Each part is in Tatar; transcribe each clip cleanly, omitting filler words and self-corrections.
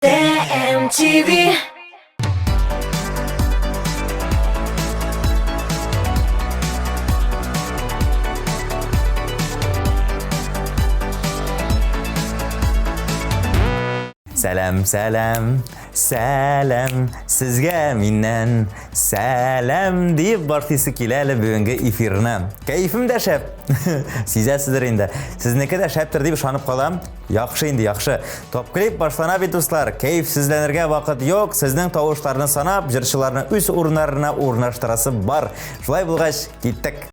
TMTV. Сәлам, сәлам, сәлам, сезгә миннән сәлам дип башлыйсы килә әле бүгенге эфирны. Кәефем дә шәп. Сизәсездер инде. Сезнеке дә шәптер дип ышанып калам. Яхшы инде, яхшы. Топ-клип башлана бит, дуслар. Кәефсезләнергә вакыт юк. Сезнең тавышларны санап, җырчыларны үз урыннарына урнаштырасы бар. Шулай булгач, киттек.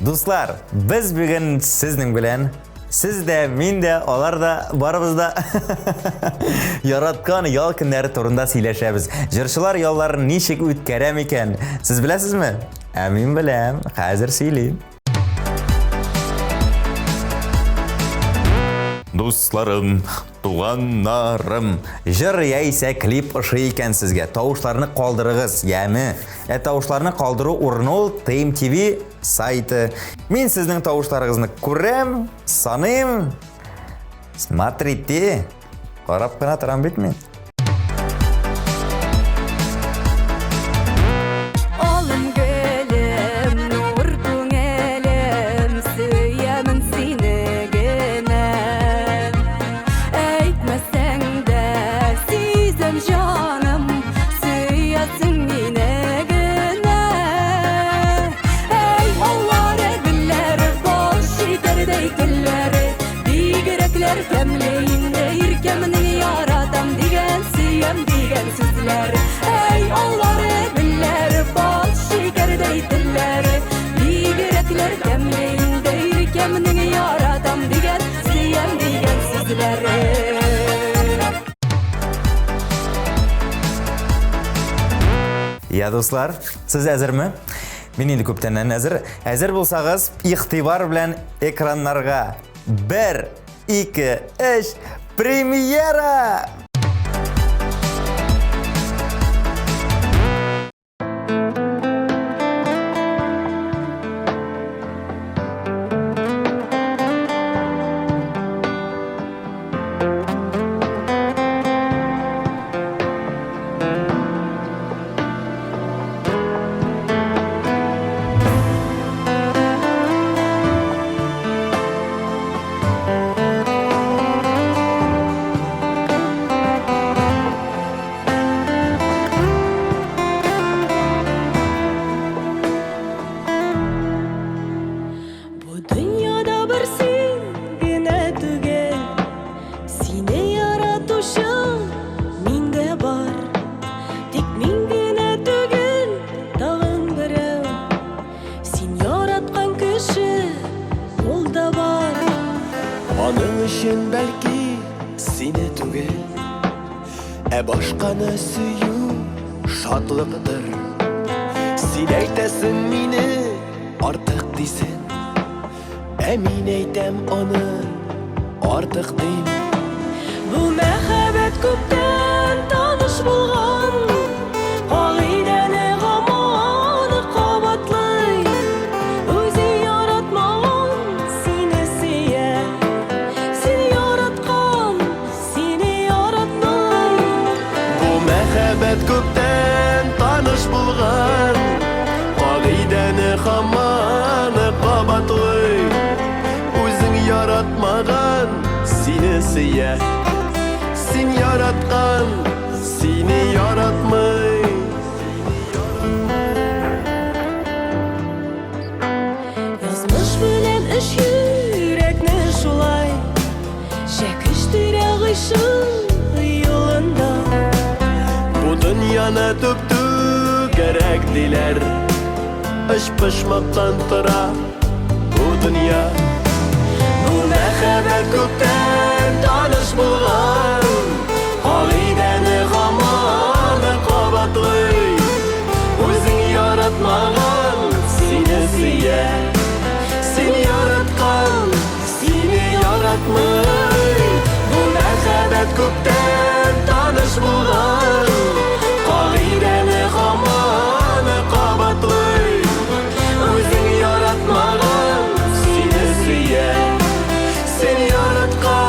Дуслар, без бүген сезнең белән Сез дә, мин дә, алар да, барыбыз да яраткан ял көннәре турында сөйләшәбез. Җырчылар ялларын ничек үткәрә микән? Сез беләсезме? Ә мин беләм. Хәзер сөйлим. Дусларым, туганнарым, җыр яисә клип ошый икән сезгә, тавышларны калдырыгыз, яме. Ә тавышларны калдыру урыны ул TMTV сайты. Мин сезнең тавышларыгызны күрәм, саныйм. Смотрите, карап кына торам бит мин. Алым гөлем, нур күңелем, сөямин сине генә. Әйтмәсәң дә сизәм җаным, сөясең мине генә. Әй, аллары, гөлләре, бал шикәрдәй телләре, Бигрәкләр тәмле инде иркәмнең яратам дигән, сөям дигән сүзләр. Әй, аллары, гөлләре, бал шикәрдәй телләре. Бигрәкләр тәмле инде иркәмнең яратам дигән, сөям дигән сүзләре. Я, дуслар, сез әзерме? Мин инде күптәннән әзер. Әзер булсагыз, игътибар белән Экраннарга бер, ике, өч, премьера! Бу дөньяда бер син генә түгел, Сине яратучы мин дә бар. Тик мин генә түгел, тагын берәү. Син яраткан кеше ул да бар. Аның өчен бәлки сине түгел, Ә башканы сөю шатлыктыр. Син әйтәсең мине артык дисең, Ә мин әйтәм аны артык дим. Бу мәхәббәт күптән таныш булган, Кагыйдәне һаман кабатлый. Үзе яратмаган сине сөя, Син яраткан сине яратмый. Бу мәхәббәт күптән таныш булган, Кагыйдәне һаман кабатлый. Үзең яратмаган сине сөя, Син яраткан сине яратмый. Язмыш белән өч йөрәкне шулай Чәкештерә гыйшык юлында. Бу дөньяны түп-түгәрәк диләр, Өчпочмактан тора бу дөнья. Бу мәхәббәт күптән таныш булган, Кагыйдәне һаман кабатлый. Үзең яратмаган сине сөя, Син яраткан Сине яратмый. Бу мәхәббәт күптән таныш булган, Кагыйдәне һаман кабатлый. Үзең яратмаган сине сөя, Син яраткан.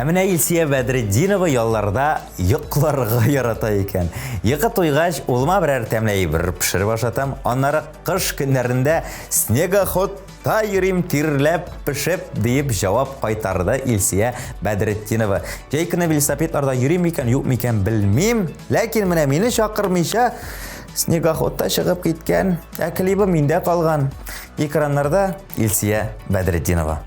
Ә менә Илсия Бәдретдинова ялларда йокларга ярата икән. Йокы туйгач, улыма берәр тәмле әйбер пешереп ашатам. Аннары кыш көннәрендә снегоходта йөрим тирләп пешеп, диеп җавап кайтарды Илсия Бәдретдинова. Җәй көне велосипедларда йөрим микән, юк микән белмим. Ләкин менә мине чакырмыйча снегоходта чыгып киткән, ә клибы миндә калган. Экраннарда Илсия Бәдретдинова.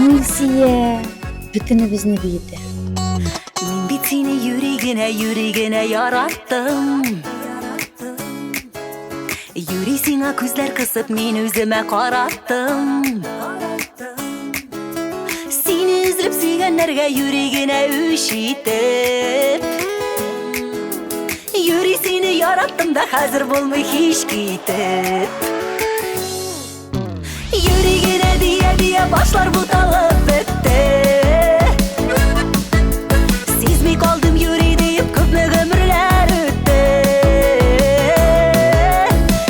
Илсия бөтенебезне биетә. Мин бит сине юри генә, юри генә яраттым. Юри сиңа күзләр кысып, мин үземә караттым. Сине өзелеп сөйгәннәргә юри генә үч итеп. Юри сине яраттым да хәзер булмый һич китеп. Юри генә дия-дия башлар буталып бетте. Сизми калдым юри диеп күпме гомерләр үтте.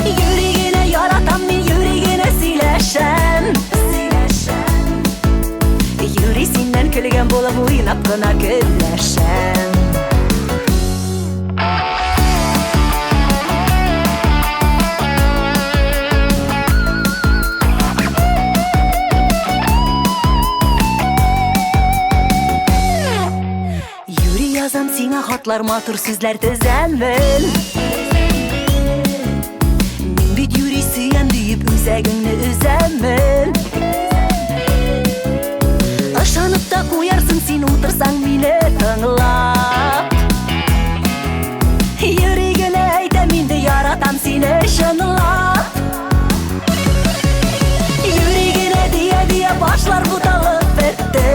Юри генә яратам мин, юри генә сөйләшәм. Юри синнән көлгән булып уйнап кына көнләшәм. Юри язам сиңа хатлар, матур сүзләр тезәмен. Мин бит юри сөям диеп үзәгеңне өзәмен. Ышанып та куярсың син утырсаң мине тыңлап. Юри генә әйтәм инде яратам сине чынлап. Юри генә дия-дия башлар буталып бетте.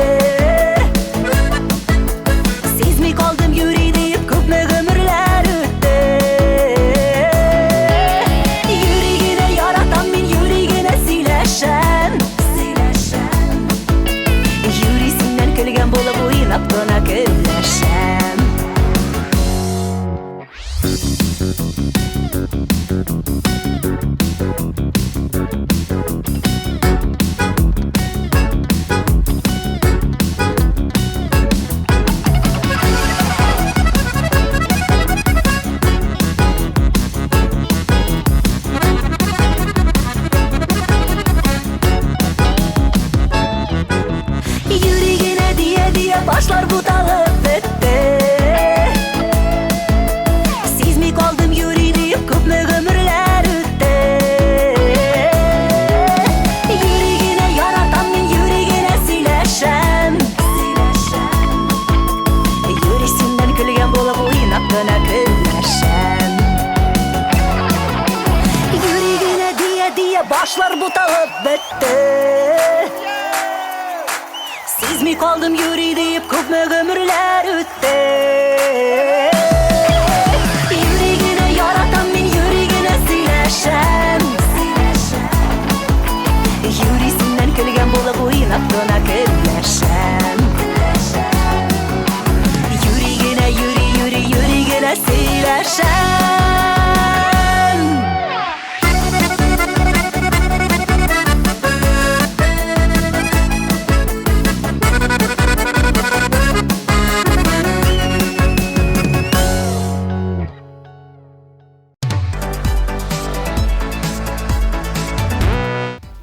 Сизми калдым юри диеп күпме гомерләр үтте. Юри генә яратам мин, юри генә сөйләшәм. Юри синнән көлгән булып уйнап кына көнләшәм. Юри генә дия-дия башлар буталып бетте. Сизми калдым юри диеп күпме гомерләр үтте. Юри генә яратам мин, юри генә сөйләшәм. Юри синнән көлгән булып уйнап кына көнләшәм. Юри генә дия-дия башлар буталып бетте. Сизми калдым юри диеп күпме гомерләр үтте. Юри генә яратам мин, юри генә сөйләшәм. Юри синнән көлгән булып уйнап кына көнләшәм. Юри генә, юри, юри, юри генә сөйләшәм.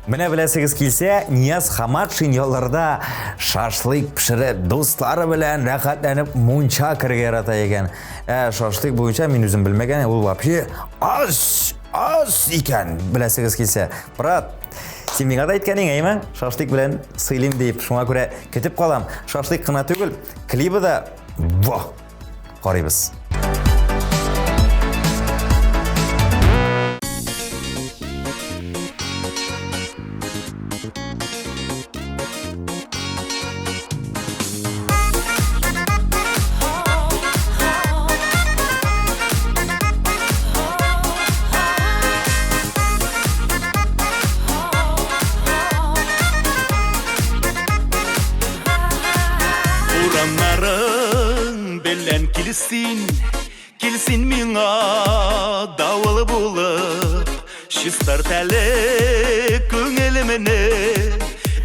Менә беләсегез килсә, Нияз Хаматшин ялларда шашлык пешереп, дуслары белән рәхәтләнеп мунча керергә ярата икән. Ә шашлык буенча мин үзем белмәгән, ул вообще аз, аз икән, беләсегез килсә. Брат, син миңа да әйткәнең, әйме? Шашлык белән сыйлыйм дип, шуңа күрә көтеп калам. Шашлык кына түгел, клибы да во! Карыйбыз. Кил син, кил син миңа давыл булып, Чистарт әле күңелемне,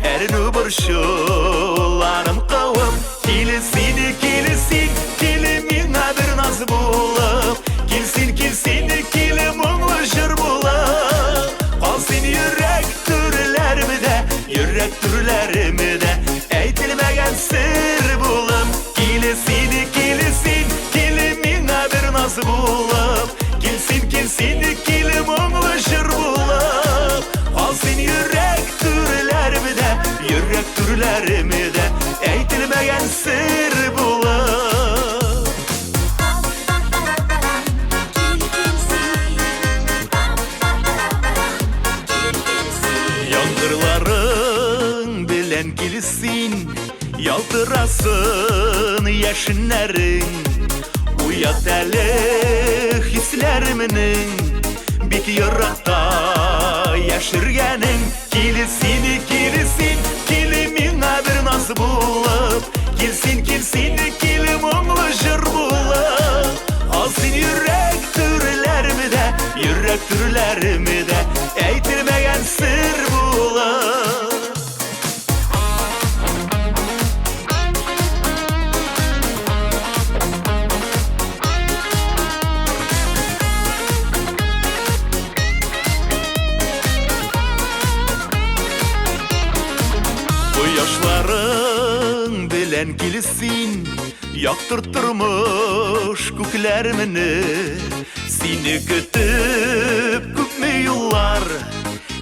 Әрнү борчуларын куып. Кил син, кил син, кил миңа бер наз булып, Кил син, кил син, кил моңлы җыр булып. Кал син йөрәк түрләремдә, йөрәк түрләремдә, Әйтелмәгән сер булып. Кил син, кил син, кил миңа бер наз булып, Кил син, кил син, кил моңлы җыр булып. Кал син йөрәк түрләремдә, йөрәк түрләремдә, Әйтелмәгән сер булып. Яңгырларың белән кил син, ялтырасын яшеннәрең. Уят әле хисләремнең бик еракта яшергәнең. Кил син, кил син, кил миңа бер наз булып, Кил син, кил син, кил моңлы җыр булып. Кал син йөрәк түрләремдә, йөрәк түрләремдә, Әйтелмәгән сер булып. Кояшларың белән кил син, яктырт тормыш күкләремне. Сине көтеп күпме юллар,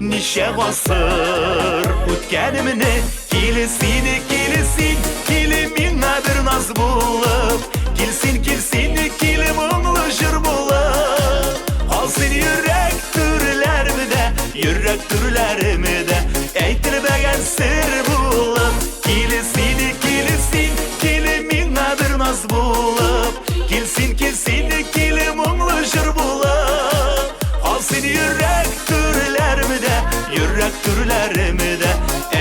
ничә гасыр үткәнемне. Кил син, кил син, кил миңа бер наз булып, Кил син, кил син, кил моңлы җыр булып. Кал син йөрәк түрләремдә, йөрәк түрләремдә, Әйтелмәгән сер булып. Кил син, кил син, кил миңа бер наз булып, Кил син, кил син, кил моңлы җыр булып. Кал син йөрәк түрләремдә, йөрәк түрләремдә,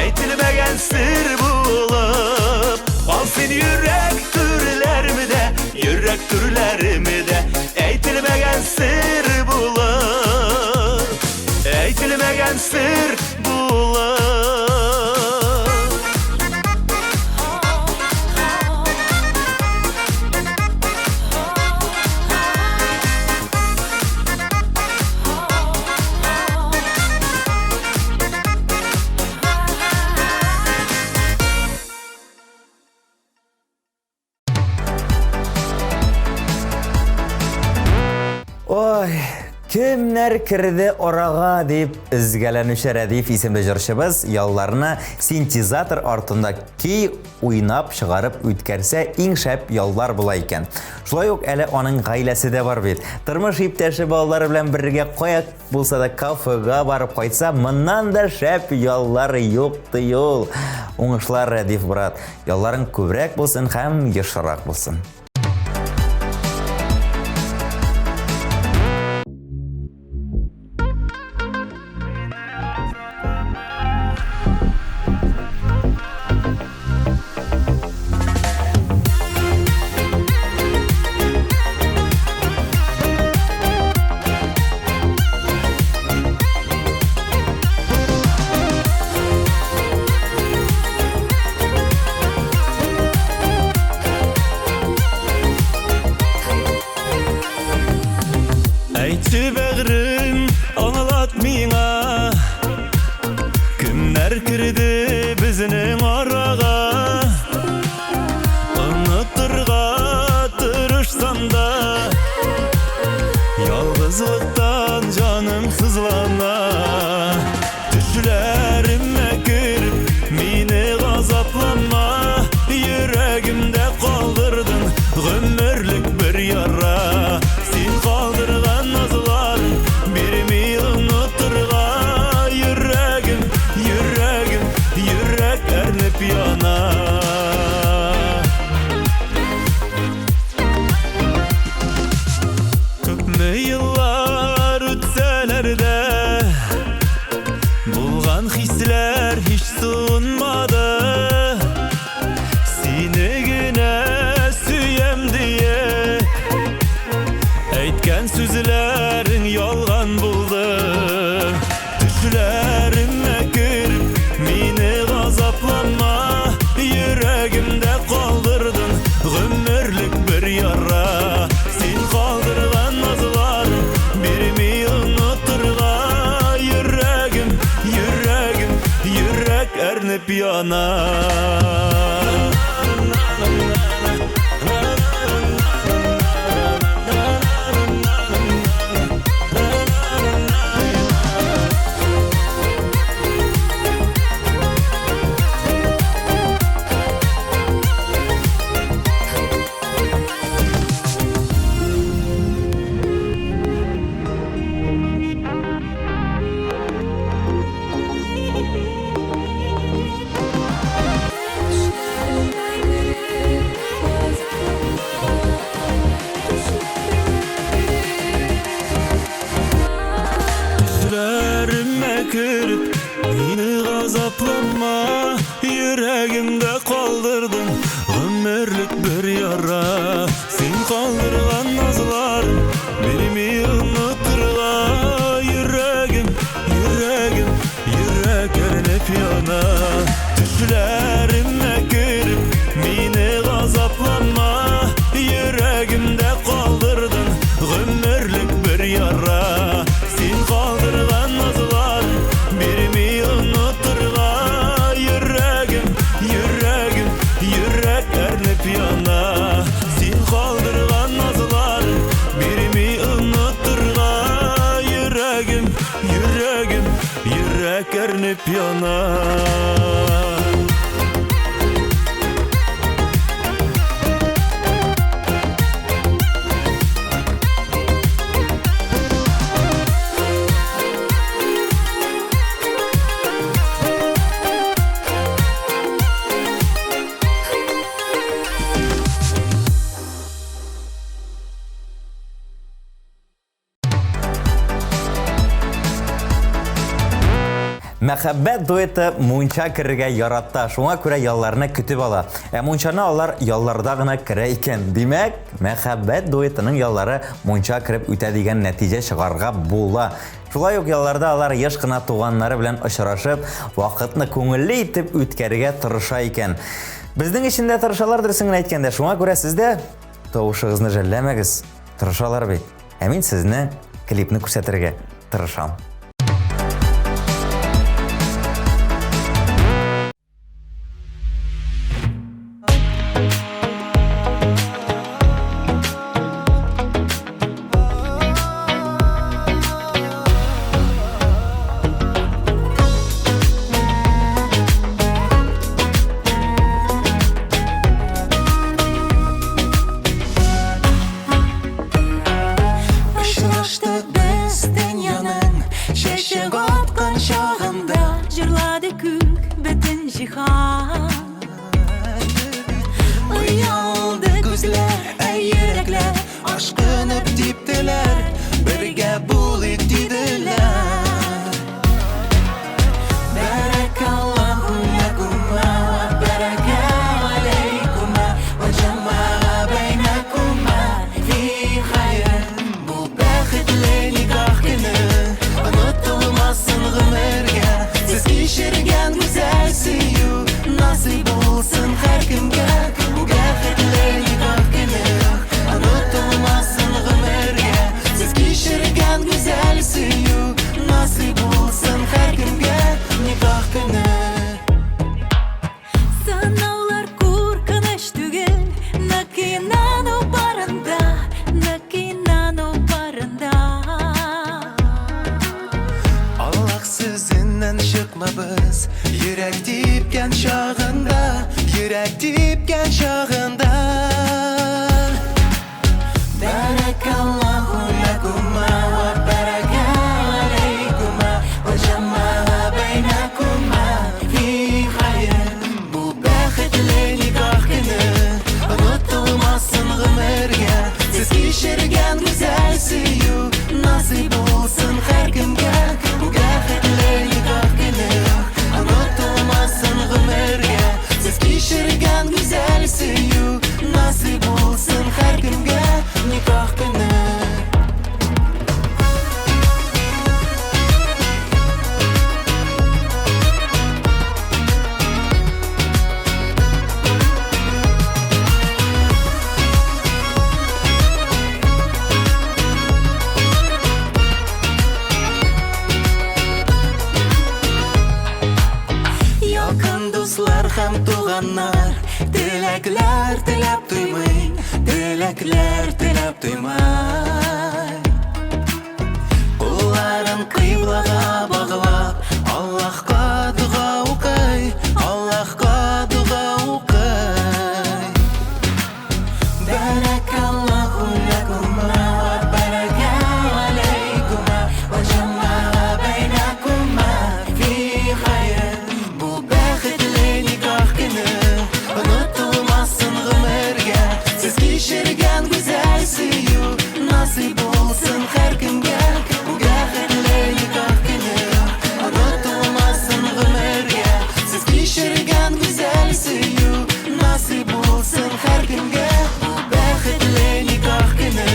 Әйтелмәгән сер булып. Кал син йөрәк түрләремдә, йөрәк түрләремдә, Әйтелмәгән сер булып. Әйтелмәгән сер булып. Ой, кемнәр керде арага дип өзгәләнүче Рәдиф исемле җырчыбыз ялларны синтезатор артында көй уйнап чыгарып үткәрсә, иң шәп яллар була икән. Шулай ук әле аның гаиләсе дә бар бит. Тормыш иптәше балалары белән бергә кая булса да кафега барып кайтса, моннан да шәп яллар юк ди ул. Уңышлар, Рәдиф брат. Ялларың күбрәк булсын һәм ешрак булсын. яна. Төшләремә кереп, мине газаплама, йөрәгемдә калдырдың гомерлек бер яра. Син калдырган назларың бирми онытырга. Йөрәгем, йөрәгем, йөрәк әрнеп яна. Төшләремә кереп, мине газаплама, йөрәгемдә калдырдың гомерлек бер яра. Син калдырган назларың бирми онытырга. Йөрәгем, йөрәгем, йөрәк әрнеп яна. Син калдырган назларың бирми онытырга. Йөрәгем, йөрәгем, йөрәк әрнеп яна. Мәхәббәт дуэты мунча керергә ярата, шуңа күрә ялларны көтеп ала. Ә мунчаны алар ялларда гына керә икән. Димәк, мәхәббәт дуэтының яллары мунча кереп үтә дигән нәтиҗә чыгарга була. Шулай ук ялларда алар еш кына туганнары белән очрашып, вакытны күңелле итеп үткәрергә тырыша икән. Безнең өчен дә тырышалар, дөресен генә әйткәндә. Шуңа күрә сез дә тавышыгызны жәлләмәгез. Тырышалар бит. Ә мин сезне клипны күрсәтергә тырышам. Очраштык без дөньяның чәчәк аткан чагында. Җырлады күк бөтен җиһан. Оялды күзләр, ә йөрәкләр ашкынып типтеләр. Бергә булыйк диделәр. Бәрәкаллаһу ләкума ва бәрәкә алейкума ва җәмәгә бәйнәкума фи хәйр. Бу бәхетле никах көне онытылмасын гомергә. Сез кичергән гүзәл сөю насыйп булсын һәркемгә. Бу бәхетле никах көне онытылмасын гомергә. Сез кичергән гүзәл сөю насыйп булсын һәркемгә. Никах көне. Сынаулар куркыныч түгел, нык инану барында, нык инану барында. Аллаһ сүзеннән чыкмабыз, йөрәк типкән чагында, йөрәк типкән чагында. Бәрәкаллаһу ләкума ва бәрәкә алейкума ва җәмәгә бәйнәкума фи хәйр. Бу бәхетле никах көне онытылмасын гомергә. Сез кичергән гүзәл сөю насыйп булсын һәркемгә. Бу бәхетле никах көне онытылмасын гомергә. Сез кичергән гүзәл сөю һәм туганнар Теләкләр теләп туймый, теләкләр теләп туймый. Кулларын кыйблага баглап, Аллаһка дога укый, Аллаһка дога укый. Бәрәкаллаһу ләкума ва бәрәкә алейкума ва җәммәгә бәйнәкума фи хәйр. Бу бәхетле никах көне онытылмасын гомергә. Сез кичергән гүзәл сөю насыйп булсын һәркемгә. Бу бәхетле никах көне онытылмасын гомергә. Сез кичергән гүзәл сөю насыйп булсын һәркемгә. Бу бәхетле никах көне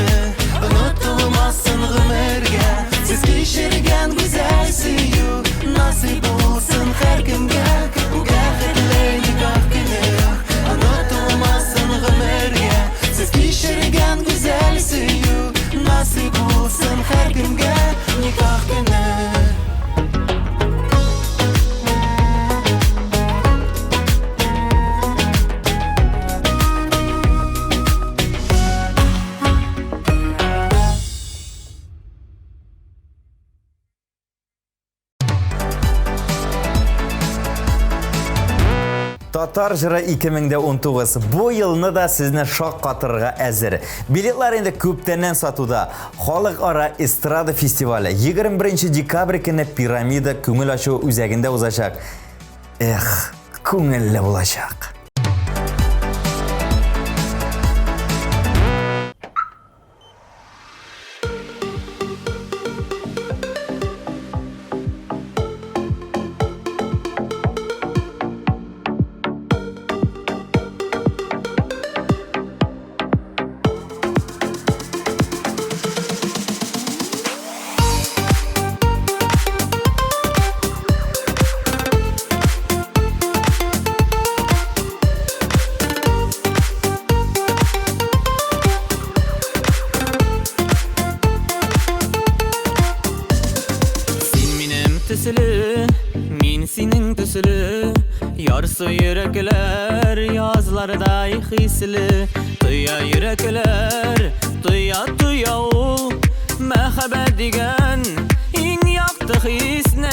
онытылмасын гомергә. Сез кичергән гүзәл сөю насыйп булсын һәркемгә. Бу бәхетле никах көне онытылмасын гомергә. Сез кичергән гүзәл сөю насыйп булсын һәркемгә. Никах көне. Татар җыры 2019 бу елны да сезне шаккатырырга әзер. Билетлар инде күптәннән сатуда. Халыкара эстрада фестивале 21 декабрь көне Пирамида күңел ачу үзәгендә узачак. Эх, күңелле булачак. Син минем төсле, мин синең төсле. Ярсу йөрәкләр язлардай хисле. Тоя йөрәкләр, тоя, тоя ул мәхәббәт дигән иң якты хисне.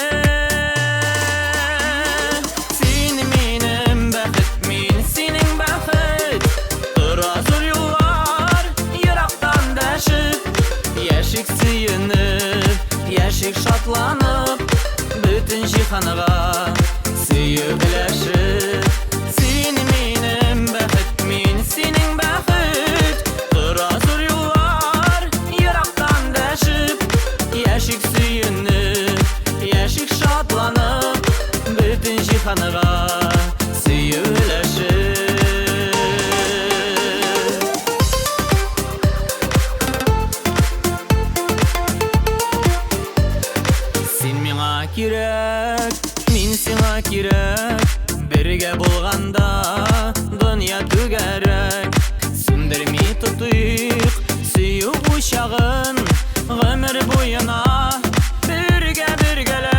Син минем бәхет, мин синең бәхет. Тора зур юллар ерактан дәшеп. Яшик сөенеп, яшик шатланып, бөтен җиһанга сөю өләшеп. Син минем бәхет, мин синең бәхет. Тора зур юллар ерактан дәшеп. Яшик сөенеп, яшик шатланып, бөтен җиһанга сөю өләшеп. Син миңа кирәк, мин сиңа кирәк. Бергә булганда дөнья түгәрәк. Сүндерми тотыйк сөю учагын гомер буена бергә бергәләп.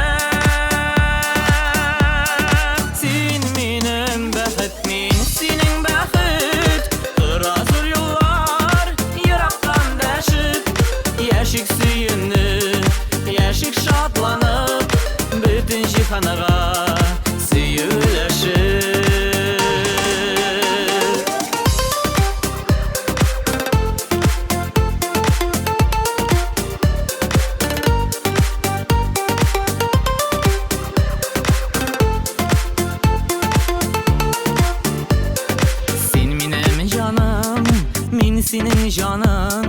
Син минем бәхет, мин синең бәхет. Тора зур юллар ерактан дәшеп. Яшик сөенеп, яшик шатланып, бөтен җиһанга сөю өләшеп. Син минем җаным, мин синең җаның.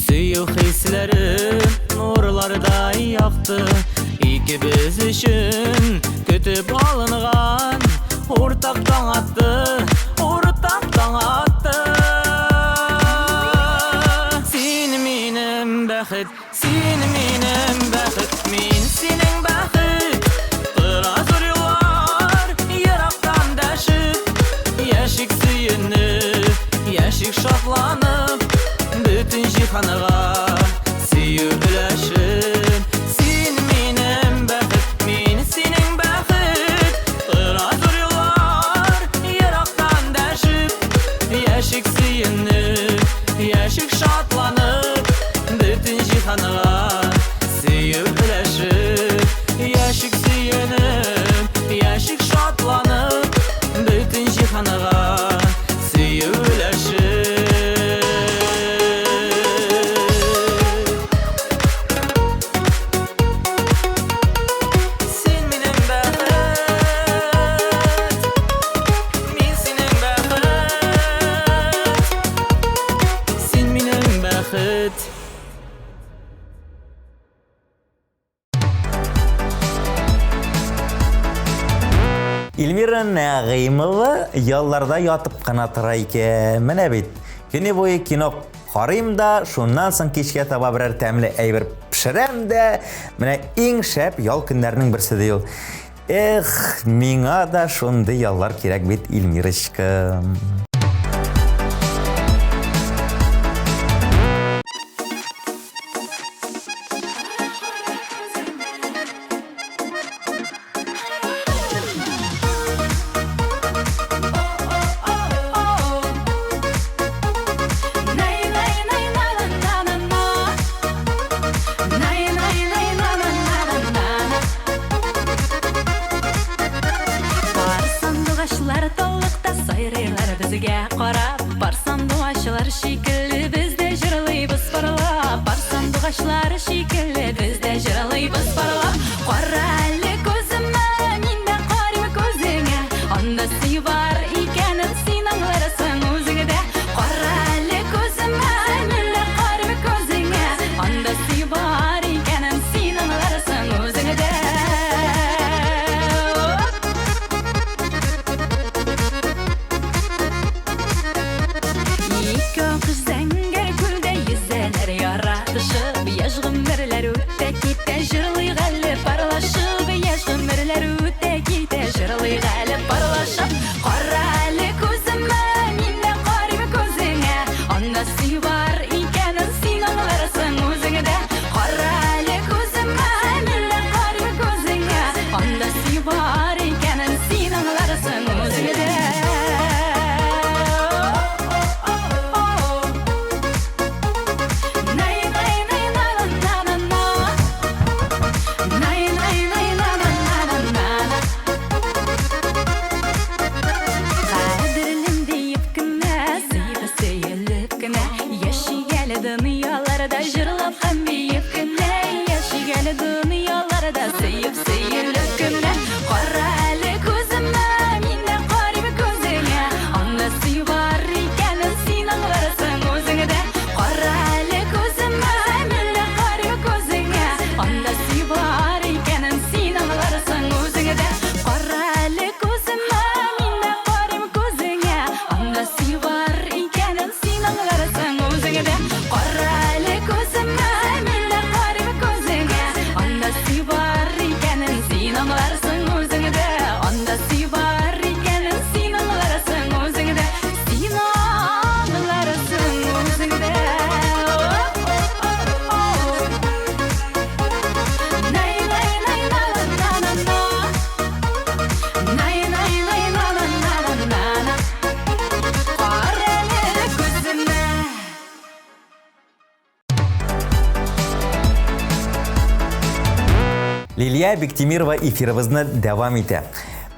Сөю хисләре нурлардай якты. Икебез өчен көтеп алынган уртак таң атты, уртак таң атты. Син минем бәхет, син минем бәхет, мин синең бәхет. Тора зур юллар ерактан дәшеп. Яшик сөенеп, яшик шатланып, бөтен җиһанга сөю өләшеп. Син минем бәхет, мин синең бәхет. Тора зур юллар Эльмира Нәгыймова ялларда ятып кына тора икән. Менә бит, көне буе кино карыйм да, шуннан соң кичкә таба берәр тәмле әйбер пешерәм дә, менә иң шәп ял көннәренең берсе ди ул. Эх, миңа да шундый яллар кирәк бит, Эльмирочка. Сандугачлар таллыкта сайрыйлар безгә карап, Пар сандугачлар шикелле без дә җырлыйбыз парлап, Пар сандугачлар шикелле без дә җырлыйбыз парлап. Кара әле күземә, мин дә карыйм күзеңә, Анда сөю бар икәнен син аңларсың үзең дә. Кара әле күземә, мин дә карыйм күзеңә, Анда сөю бар икәнен син аңларсың үзең дә. Ике акыш зәңгәр күлдә йөзәләр яратышып, Яшь гомерләр үтә китә, җырлыйк әле парлашып, Яшь гомерләр үтә китә, җырлыйк әле парлашып. Кара әле күземә, мин дә карыйм күзеңә, Анда сөю бар икәнен син аңларсың үзең дә. Кара әле күземә, мин дә карыйм күзеңә, Анда сөю бар икәнен син аңларсың үзең дә. Кадерлем диеп кенә, сөеп сөелеп кенә, Яшик әле дөньяларда җырлап һәм биеп кенә, Яшик әле дөньяларда сөеп сөелеп кенә. Кара әле күземә, мин дә карыйм күзеңә, Анда сөю бар икәнен син аңларсың үзең дә. Кара әле күземә, мин дә карыйм күзеңә, Анда сөю бар икәнен син аңларсың үзең дә. Кара әле күземә, мин дә карыйм күзеңә, Анда сөю бар икәнен син аңларсың үзең дә. Кара әле күземә, мин дә карыйм күзеңә, Анда сөю бар икәнен син аңларсың үзең дә. Анда сөю бар икәнен син аңларсың үзең дә. Син аңларсың үзең дә. Най-най-най-на-на-на-на. Най-най-най-на-на-на-на. Кара әле күземә. Лилия Биктимирова эфирыбызны дәвам итә.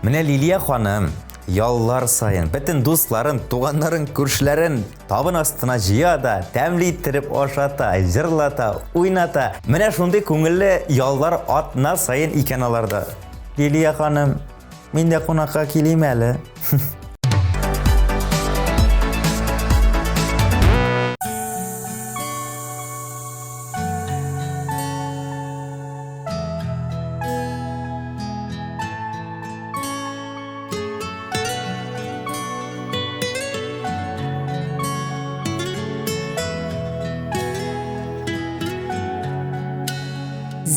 Менә Лилия ханым яллар саен бөтен дусларын, туганнарын, күршеләрен табын астына җыя да, тәмле иттереп ашата, җырлата, уйната. Менә шундый күңелле яллар атна саен икән аларда. Лилия ханым, мин дә кунакка килим әле.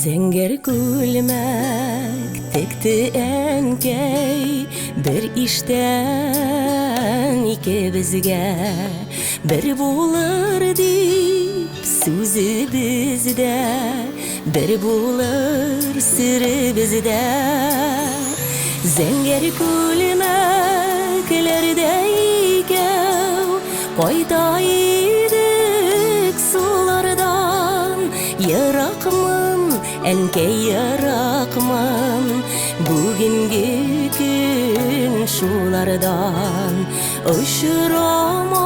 Зәңгәр күлмәк текте әнкәй, Бер иштән икебезгә, Бер булыр дип сүзебездә, Бер булыр серебездә. Зәңгәр күлмәкләрдә икәү Кайта идек сулардан. Еракмын, әнкәй, еракмын, Бүгенге көн шулардан. Очрамас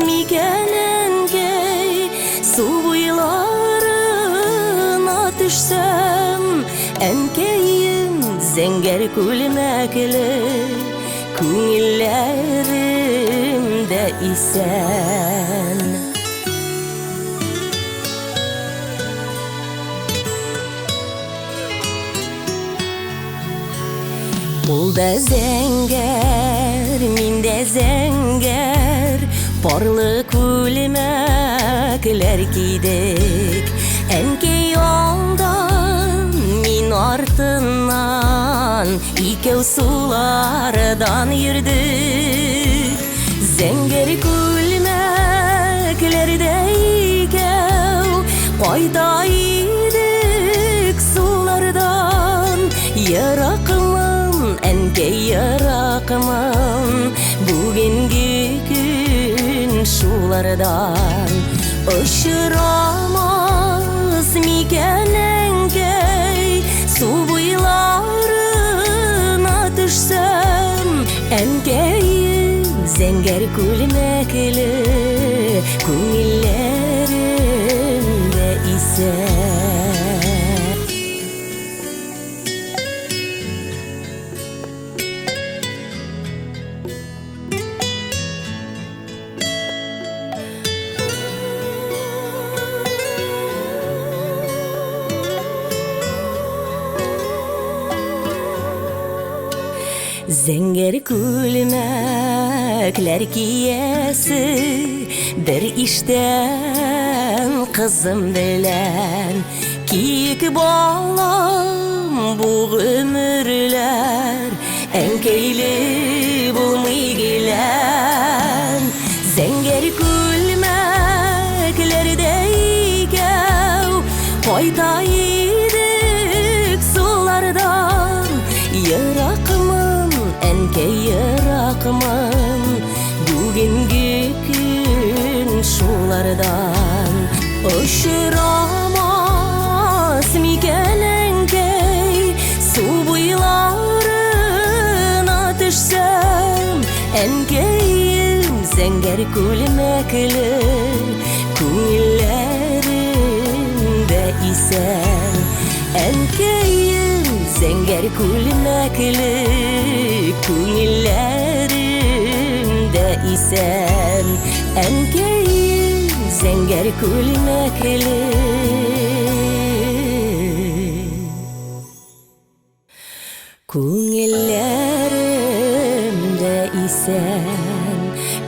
микән, әнкәй, Су буйларына төшсәм, Әнкәем, зәңгәр күлмәкле Күңелләрем дә исән. Ул да зәңгәр, мин дә зәңгәр, парлы күлмәкләр кидек. Әнкәй алдан, мин артыннан, икәү сулардан йөрдек. Зәңгәр күлмәкләрдә икәү кайта идек сулардан. Еракмын, әнкәй, еракмын, бүгенге көн шулардан. Очрамас микән әнкәй, су буйларына төшсәм, әнкәем зәңгәр күлмәкле, күңелләремдә исән. Зәңгәр күлмәкләр киясе бер иштән кызым белән. Киек балам бу гомерләр әнкәйле булмый гелән. Зәңгәр күлмәкләрдә икәү кайта идек сулардан. Еракмын, әнкәй, еракмын, бүгенге көн шулардан. Очрамас микән әнкәй, су буйларына төшсәм, әнкәем зәңгәр күлмәкле, күңелләремдә исән. Әнкәем зәңгәр күлмәкле, күңелләремдә исән. Әнкәем зәңгәр күлмәкле, күңелләремдә исән,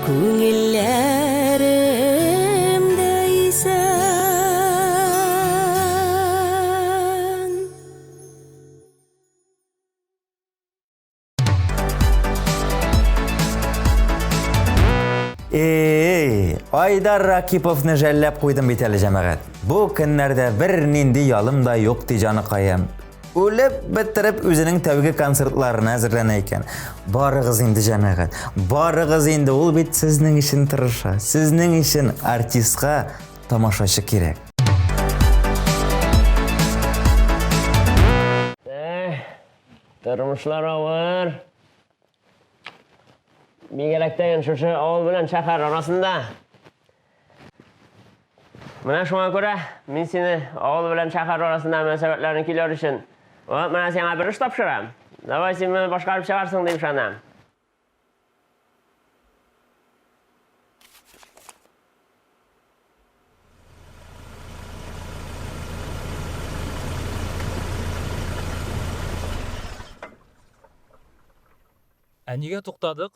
күңелләремдә исән. Эй, Айдар Ракиповны жәлләп куйдым бит әле, җәмәгать. Бу көннәрдә бернинди ялым да юк, ди җаныкаем. Үлеп бетереп үзенең тәүге концертларына әзерләнә икән. Барыгыз инде, җәмәгать. Барыгыз инде, ул бит сезнең өчен тырыша. Сезнең өчен артистка тамашачы кирәк. Эх, тормышлар авыр. Бигрәк тә шушы авыл белән шәһәр арасында. Менә шуңа күрә мин сине авыл белән шәһәр арасында мөнәсәбәтләрне көйләр өчен вот менә сиңа бер эш тапшырам. Давай син моны башкарып чыгарсың дип ышанам. Ә нигә туктадык?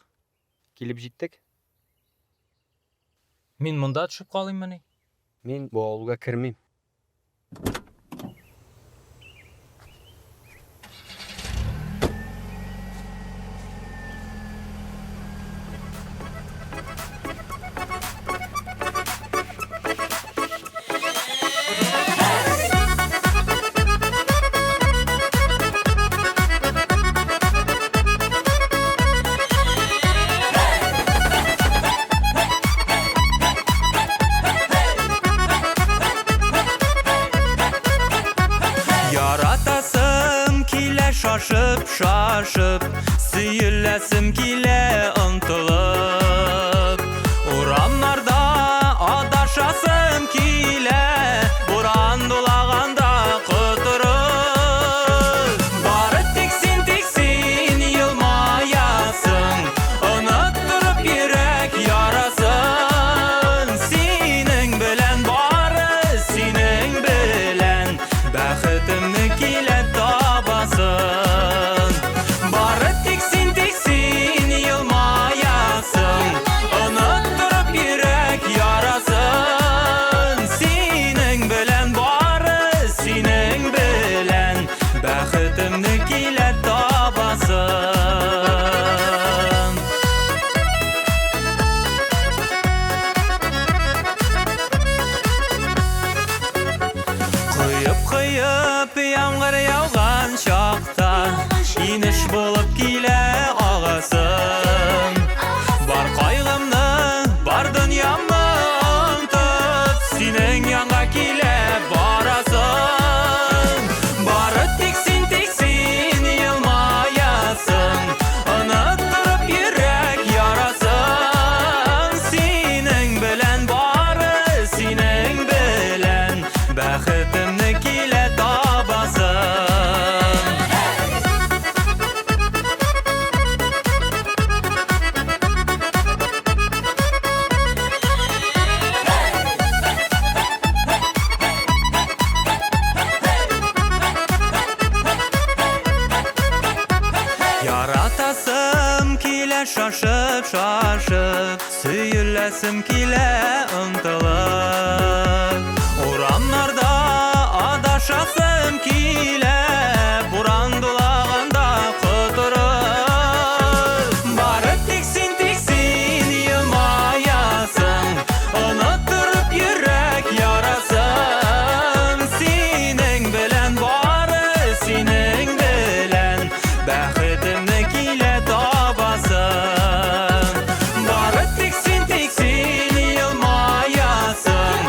Килеп җиттек. Мин монда төшеп калыйммыни? Мин бу авылга кермим. Яратасым килә шашып, шашып, сөеләсем килә омтылып. Урамнарда адашасым килә, буран дулаганда котырып. Бары тик син, тик син елмаясың, оныттырып йөрәк ярасын. Синең белән бары, синең белән бәхетемне килә табасын. Бары Шашып, шашып, сөеләсем килә омтылып. Урамнарда адашасым килә, буран дулаганда котырып. Бары тик син, тик син елмаясың, оныттырып йөрәк ярасын. Синең белән бары синең белән бәхетемне килә табасым. Бары тик син, тик син елмаясың,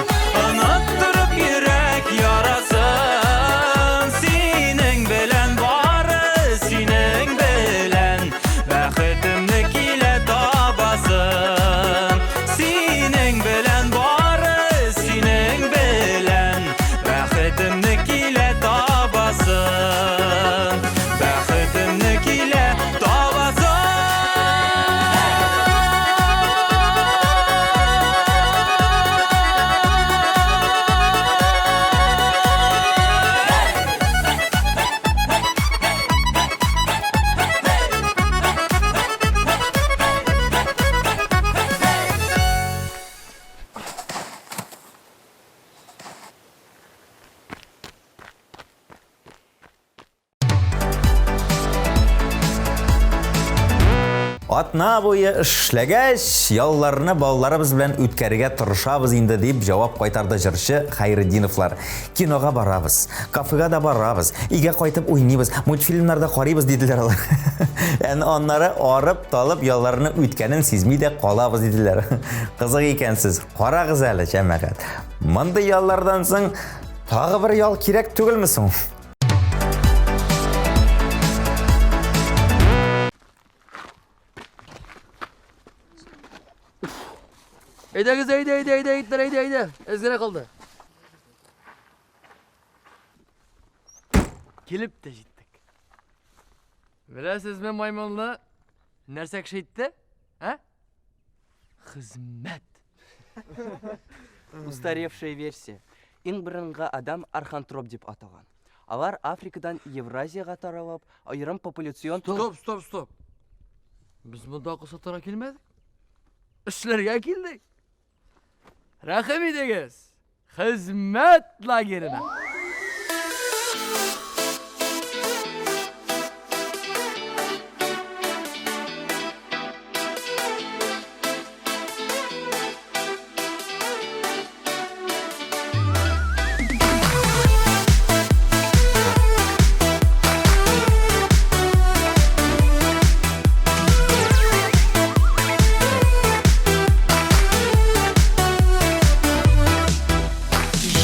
оныттырып йөрәк ярасын. Синең белән бары синең белән бәхетемне килә табасым. Синең белән бары синең белән бәхетемне килә табасым. Бәхетемне килә табасым. Атна буе эшләгәч, ялларны балаларыбыз белән үткәрергә тырышабыз инде, дип җавап кайтарды җырчы Хәйретдиновлар. Кинога барабыз, кафега да барабыз, өйгә кайтып уйныйбыз, мультфильмнар да карыйбыз, диделәр алар. Ән аннары арып, талып ялларны үткәнен сизми дә калабыз, диделәр. Кызык икәнсез. Карагыз әле, җәмәгать. Мондый яллардан соң тагы бер ял кирәк түгелме соң? Әйдәгез, әйдә, әйдә, әйдә, егетләр, әйдә, әйдә. Әз генә калды. Килеп тә җиттек. Беләсезме, маймылны нәрсә кеше итте? Ә? Хезмәт. Устаревшая версия. Иң борынгы адам архантроп дип аталган. Алар Африкадан Евразиягә таралып, аерым популяцион Стоп, стоп, стоп. Без монда акыл сатарга килмәдек. Эшләргә килдек. Рәхим итегез. Хезмәт лагерена.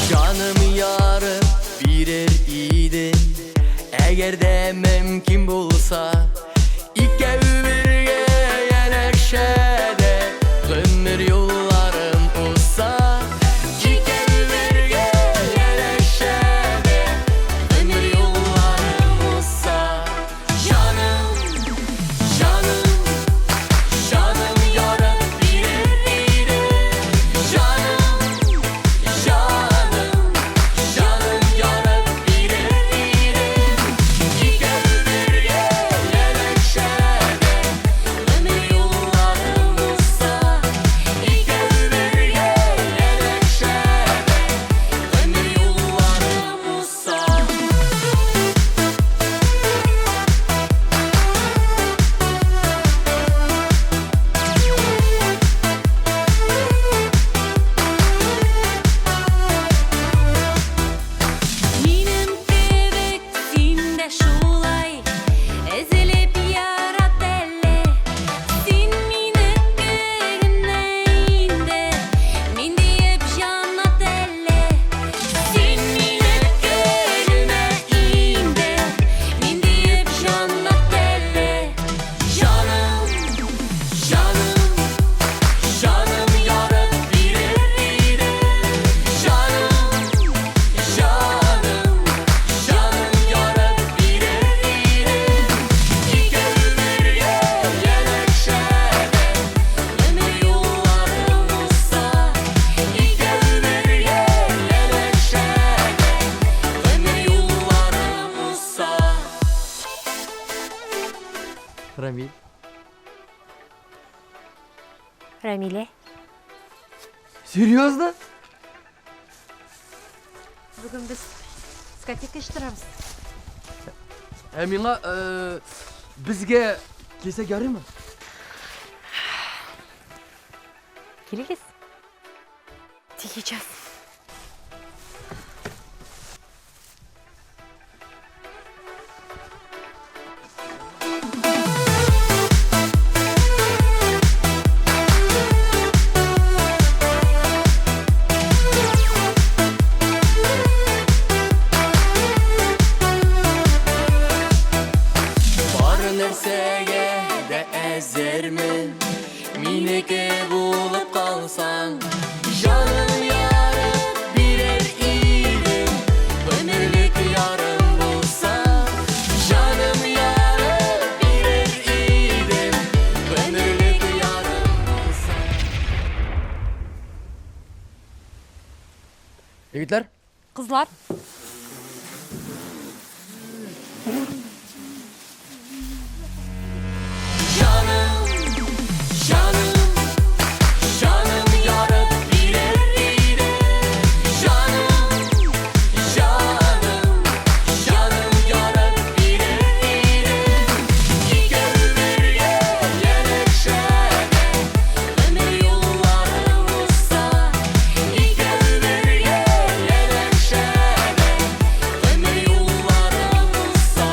Җаным ярым. Рамилә. Серьезно? Бүген без дискотека оештырабыз. Ә миңа э, безгә килсәк ярыймы? Килегез. Тихий час. Бар нәрсәгә дә әзермен Минеке булып калсаң Җаным ярып бирер идем Гомерлек ярым булса Җаным ярып бирер идем Гомерлек ярым булса Егетләр, Кызлар. Җаным, җаным, җаным ярып бирер идем Җаным, җаным, җаным ярып бирер идем Икәү бергә янәшәдә Гомер юллары узса Икәү бергә янәшәдә Гомер юллары узса.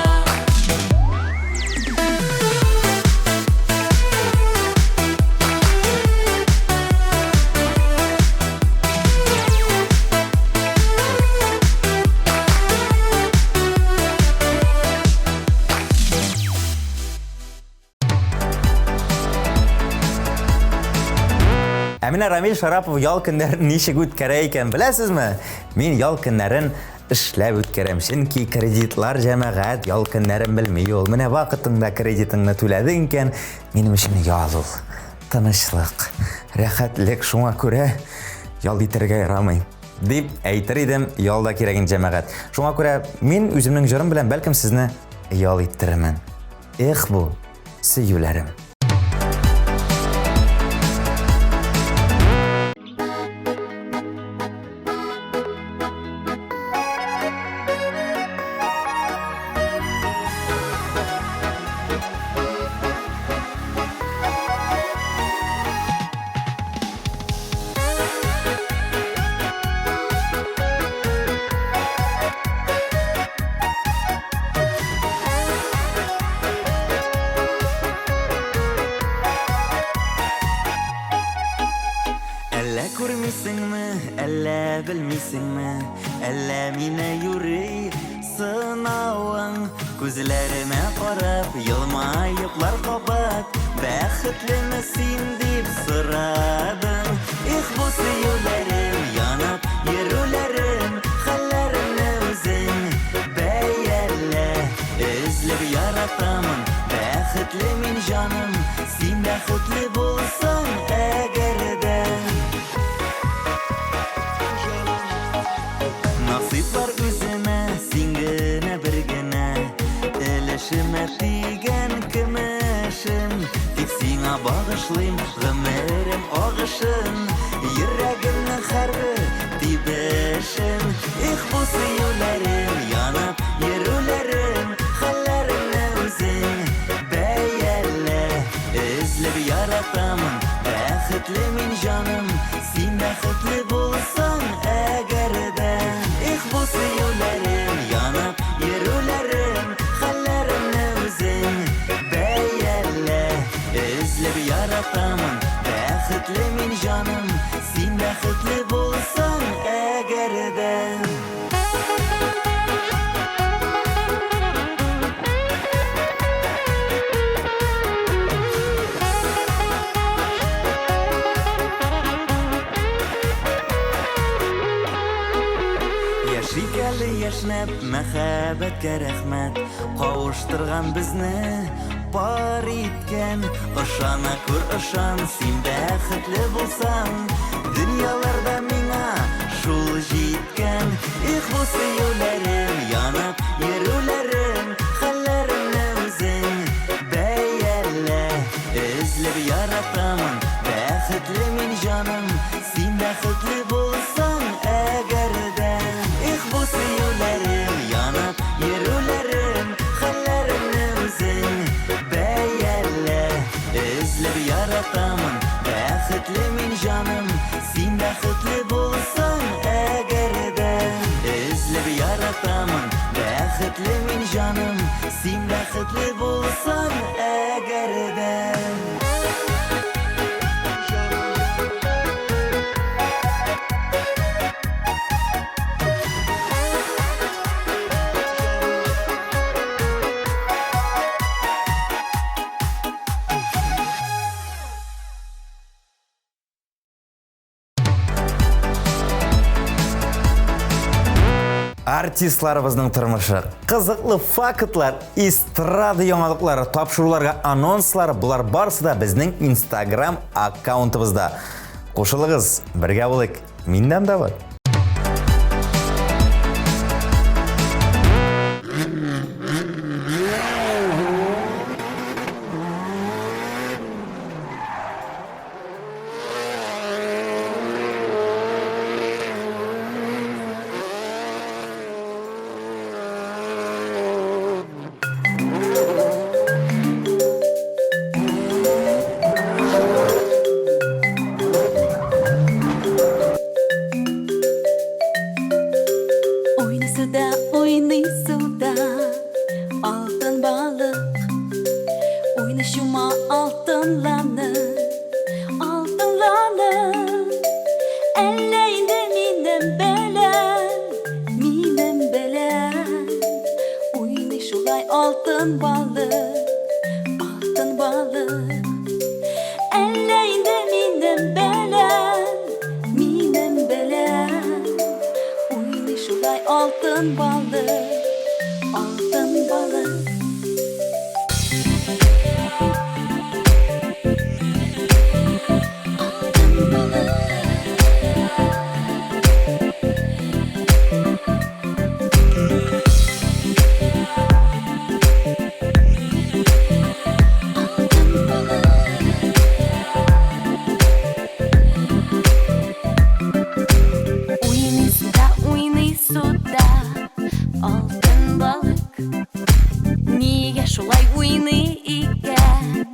Ә менә Рамил Шарапов ял көннәрен ничек үткәрә икән, беләсезме? Мин ял көннәрен эшләп үткәрәм, чөнки кредитлар җәмәгать ял көннәрен белми ул. Менә вакытыңда кредитыңны түләдең икән, минем өчен ял ул. Тынычлык, рәхәтлек, шуңа күрә ял итәргә ярамый. Дип әйтер идем, ял да кирәк инде җәмәгать. Шуңа күрә мин үземнең җырым белән бәлкем сезне ял иттерермен. Эх бу, сөюләрем. Әллә күрмисеңме, әллә белмисеңме, әллә мине юри сынавың. Күзләремә карап, елмаеплар кабат, бәхетлеме син дип сорадың. Эх, бу сөюләрем, янып йөрүләрем, хәлләремне үзең бәялә. Өзлеп яратамын, бәхетле мин җаным, син бәхетле булсаң әгәр дә. Насыйплар үземә, син генә бер генә, өлешемә тигән көмешем. Тик сиңа багышлыйм гомерем агышын, йөрәгемнең һәрбер тибешен. Эх, бу сөюләрем, янып йөрүләрем, хәлләремне үзең бәялә. Өзлеп яратамын, бәхетле мин җаным, син бәхетле булсаң әгәр дә. Эх, бу сөюләрем, янып йөрүләрем, хәлләремне үзең бәялә. Өзлеп яратамын, бәхетле мин җаным, син бәхетле булсаң әгәр дә. Яшик әле яшьнәп, мәхәббәткә рәхмәт, кавыштырган безне пар иткән. Ышана күр, ышан, син бәхетле булсаң, дөньяларда миңа шул җиткән. Эх, бу сөюләрем, янып йөрүләрем, хәлләремне үзең бәялә. Өзлеп яратамын, бәхетле. Бәхетле мин җаным, син бәхетле булсаң әгәр дә. Эх, бу сөюләрем, янып йөрүләрем, хәлләремне үзең бәялә. Эзләп яратамын, бәхетле мин җаным, син бәхетле булсаң әгәр дә. Эзләп яратамын, бәхетле мин җаным, син бәхетле булсаң әгәр дә. Артистларыбызның тормышы, кызыклы фактлар, эстрада яңалыклары, тапшыруларга анонслар, болар барысы да безнең Instagram аккаунтыбызда. Кушылыгыз, бергә булыйк. Миннән дә бар. Уйный суда, уйный суда, алтын балык. Уйный чума алтынланып, алтынланып. Әллә инде минем белән, минем белән. Уйный шулай алтын балык, алтын балык. Әллә инде минем белән, минем белән. Уйный шулай алтын балык, алтын балык. Уйный суда, уйный суда, алтын балык. Нигә шулай уйный икән?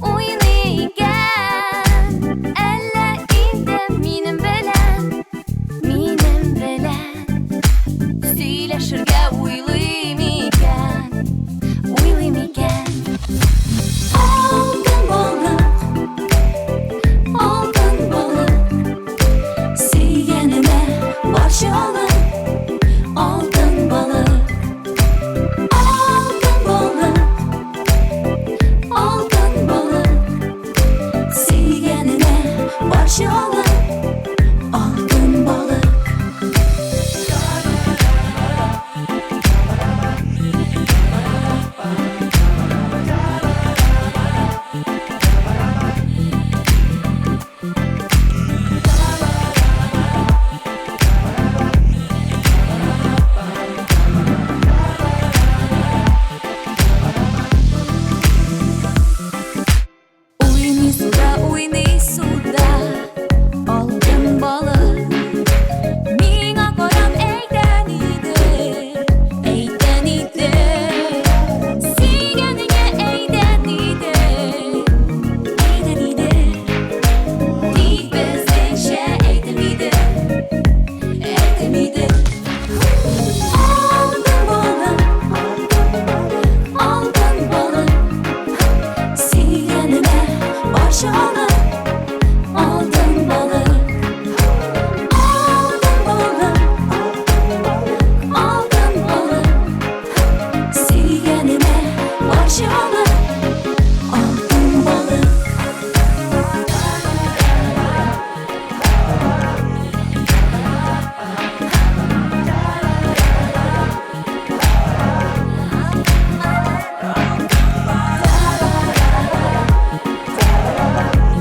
Уйный икән. Әллә инде минем белән, минем белән сөйләшергә уйлый микән? Уйлый микән? Алтын балык, алтын балык. Сөйгәнемә барчалык, алтын балык. Алтын балык, алтын балык. Сөйгәнемә барчалык, алтын балык. Уйный суда, уйный суда, алтын балык. Миңа карап әйтән иде, әйтән иде. Сөйгәнеңә әйтән иде, әйтән иде. Тик безнеңчә әйтелмиде, әйтелмиде. Алтын балык, алтын балык. Сөйгәнемә барчалык, алтын балык. Алтын балык, алтын балык. Сөйгәнемә барчалык, алтын балык. Алтын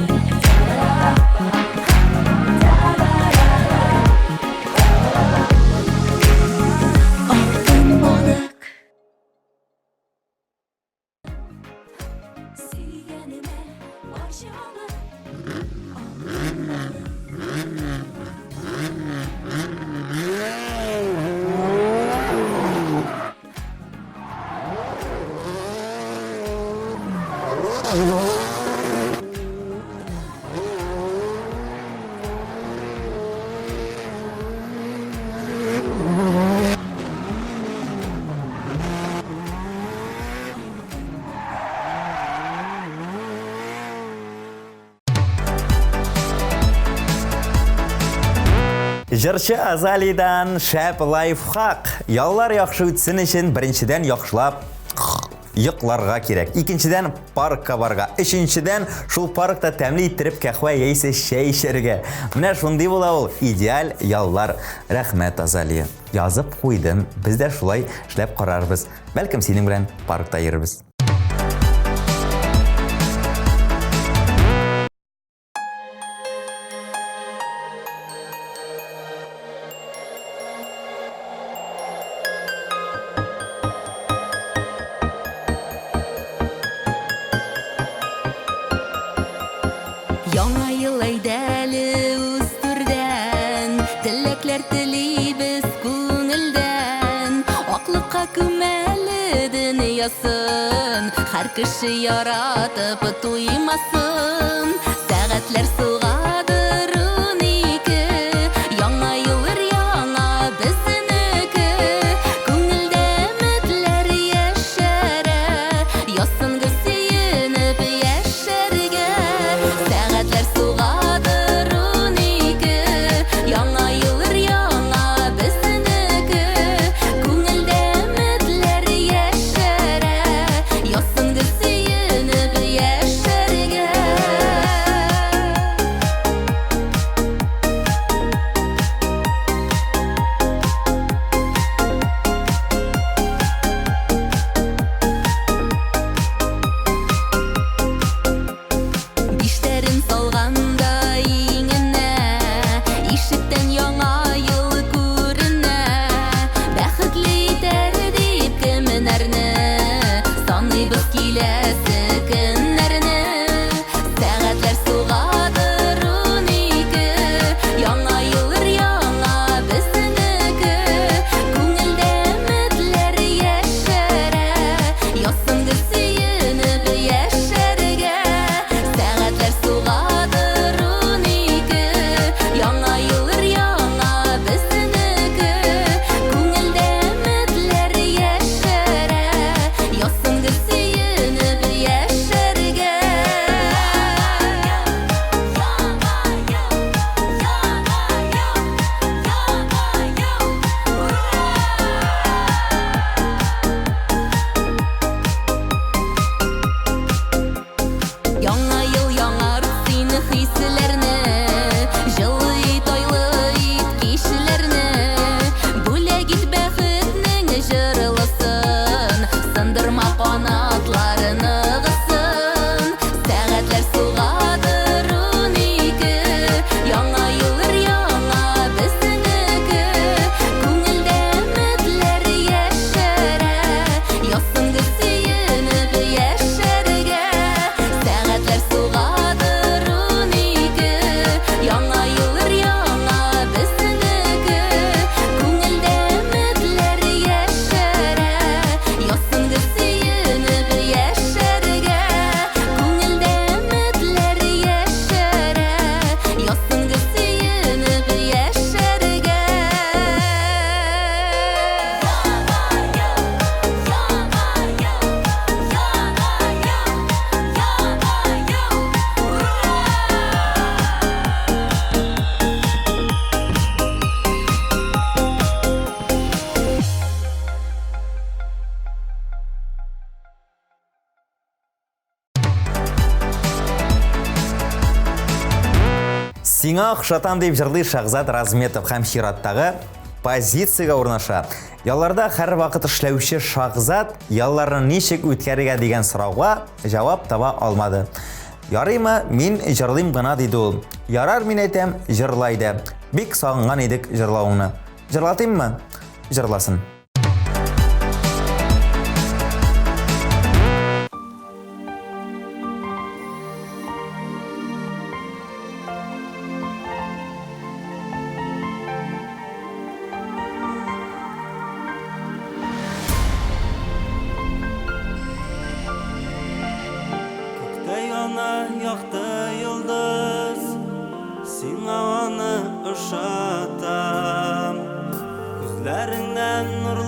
Җырчы Азалидан шәп лайфхак. Яллар яхшы үтсен өчен беренчедән яхшылап йокларга кирәк. Икенчедән паркка барга. Өченчедән шул паркта тәмле иттереп кәхвә яисә чәй эчәргә. Менә шундый була ул идеаль яллар. Рәхмәт, Азалия. Язып куйдым. Без дә шулай эшләп карарбыз. Бәлкем синең белән паркта йөрербез. Яңа ел әйдә әле үз түрдән, Теләкләр телибез күңелдән. Аклыкка күмәле дөньясын, Һәр кеше яратып туймасын. Сәгатьләр сугадыр 12, Яңа ел өр-яңа безнеке. Күңелдә өметләр яшәрә, Язсын гел сөенеп яшәргә. Сәгатьләр сугадыр 12, Яңа ел өр-яңа безнеке. Күңелдә өметләр яшәрә, Язсын гел сөенеп яшәргә. Биштәрен салганда иңенә, Ишектән яңа ел күренә. Бәхетле итәр дип кемнәрне, Саныйбыз киләсе көннәрне. Сәгатьләр сугадыр 12, Яңа ел өр-яңа безнеке. Күңелдә өметләр яшәрә, Язсын гел сөенеп яшәргә. Сәгатьләр сугадыр 12, Яңа ел өр-яңа безнеке. Күңелдә өметләр яшәрә, Язсын гел сөенеп яшәргә. Яңа ел яңарт син хисләрне, Җылы ит, айлы ит кичләрне. Бүләк ит бәхетнең җырлысын, Сындырма канатлар ныгысын. Сәгатьләр сугадыр 12, Яңа ел өр-яңа безнеке. Күңелдә өметләр яшәрә, Язсын гел сөенеп яшәргә. Сәгатьләр сугадыр 12, Яңа ел өр-яңа безнеке. Күңелдә өметләр яшәрә, Язсын гел сөенеп яшәргә. Күңелдә өметләр яшәрә, Язсын гел сөенеп яшәргә. Сиңа охшатам дип җырлый Шахзат Разметов һәм чираттагы позициягә урнаша. Ялларда һәрвакыт эшләүче Шахзат ялларны ничек үткәрергә дигән сорауга җавап таба алмады. Ярыймы, мин җырлыйм гына диде ул. Ярар, мин әйтәм, җырла әйдә. Бик сагынган идек җырлавыңны. Җырлатыйммы? Җырласын. Күктә яна якты йолдыз, Сиңа аны ошатам. Күзләреңнән нур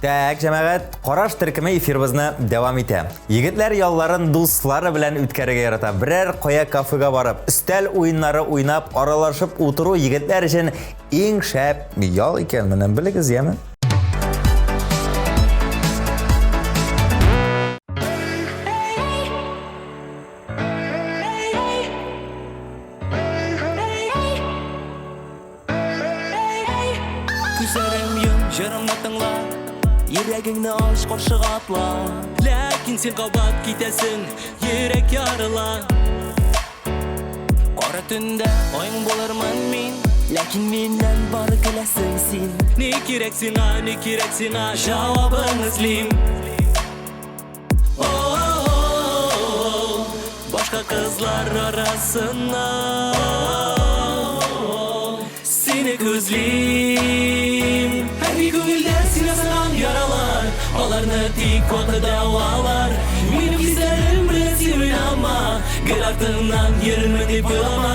Так, җәмәгать, караш төркеме эфирыбызны дәвам итә. Егетләр ялларын дуслары белән үткәрергә ярата. Берәр кая кафега барып, өстәл уеннары уйнап, аралашып утыру егетләр өчен иң шәп ял икән. Менә белегез, яме? Күзләрем йом, җырымны тыңла Йөрәгеңне ач, каршыга атла Ләкин син кабат китәсең, йөрәк ярыла Кара төндә аең булырмын мин Ләкин миннән бары көләсең син Ни кирәк сиңа, ни кирәк сиңа, җавабын эзлим Башка кызлар арасыннан Сине күзлим Һәрби күңелдә син ясаган яралар Аларны тик вакыт дәвалар Минем хисләрем белән син уйнама Гел артыңнан йөрермен дип уйлама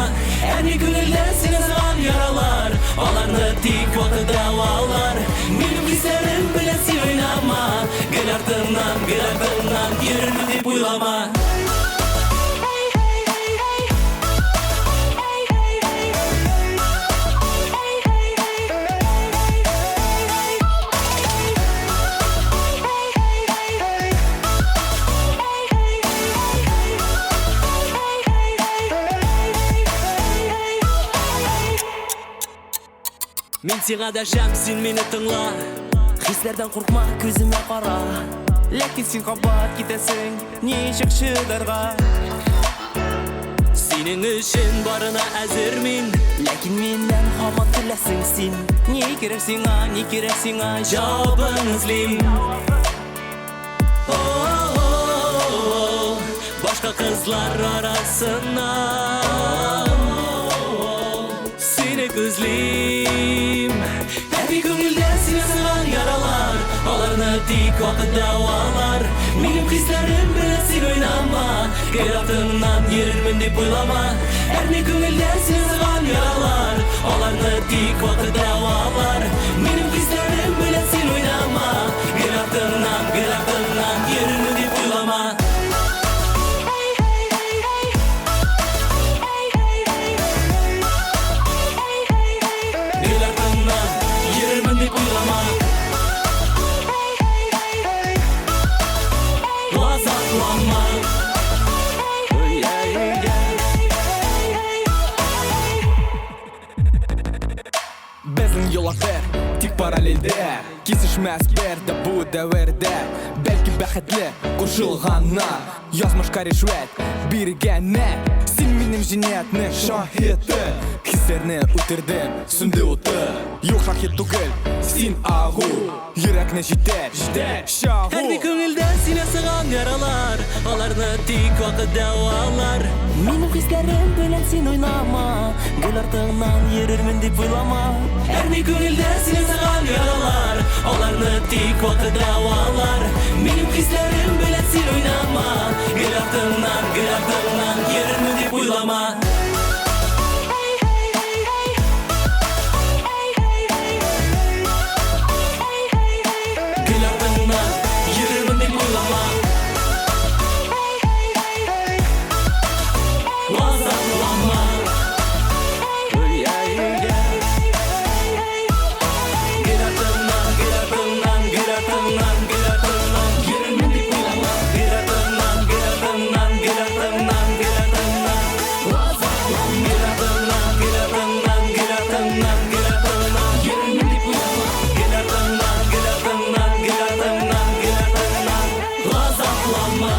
Әрни күңелдә син ясаган яралар Аларны тик вакыт дәвалар Минем хисләрем белән син уйнама Гел артыңнан, гел артыңнан йөрермен дип уйлама. Мин сиңа дәшәм, син мине тыңла. Хисләрдән куркма, күземә кара. Ләкин син кабат китәсең, ничек чыдарга? Синең өчен барына әзер мин. Ләкин миннән һаман көләсең син. Ни кирәк сиңа, ни кирәк сиңа, җавабын эзлим. Башка кызлар арасыннан Сине күзлим Әби күңелдә сине сыган яралар Аларны тик вакыт дәвалар Минем хисләрем белән син уйнама Гел артыңнан йөрермен дип уйлама Әрни күңелдә сине сыган яралар Аларны тик вакыт дәвалар Минем хисләрем белән син уйнама Гел артыңнан, гел артыңнан йөрермен дип уйлама. Гел артыңнан йөрермен дип уйлама. Газапланма. Безнең юллар бер, тик параллельдә Кисешмәс бер дә бу дәвердә Бәлки бәхетле кушылганнар Язмышка ришвәт биргәннәр Син минем җинаятьнең шаһиты Хисләрне үтердем, сүнде уты Юк шаһит түгел, син агу Йөрәкне җитәр, җитәр, чагу Һәрбер күңелдә син ясаган яралар, аларны тик вакыт дәвалар. Минем хисләрем белән син уйнама, гел артыңнан йөрермен дип уйлама. Әрни күңелдә син ясаган яралар, аларны тик вакыт дәвалар. Минем хисләрем белән син уйнама, гел артыңнан, гел артыңнан йөрермен дип уйлама. Гел артыңнан йөрермен дип уйлама. Газапланма. Гел артыңнан, гел артыңнан, гел артыңнан, гел артыңнан йөрермен дип уйлама. Гел артыңнан, гел артыңнан, гел артыңнан, гел артыңнан. Газапланма. Гел артыңнан, гел артыңнан, гел артыңнан, гел артыңнан йөрермен дип уйлама. Гел артыңнан, гел артыңнан, гел артыңнан, гел артыңнан. Газапланма.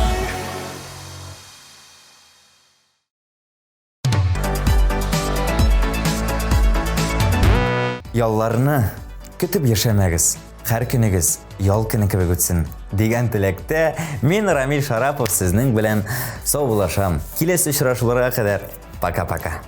Ялларны көтеп яшәмәгез. Һәр көнегез ял көне кебек үтсен дигән теләктә мин Рамил Шарапов сезнең белән саубуллашам. Киләсе очрашуларга кадәр пока-пока.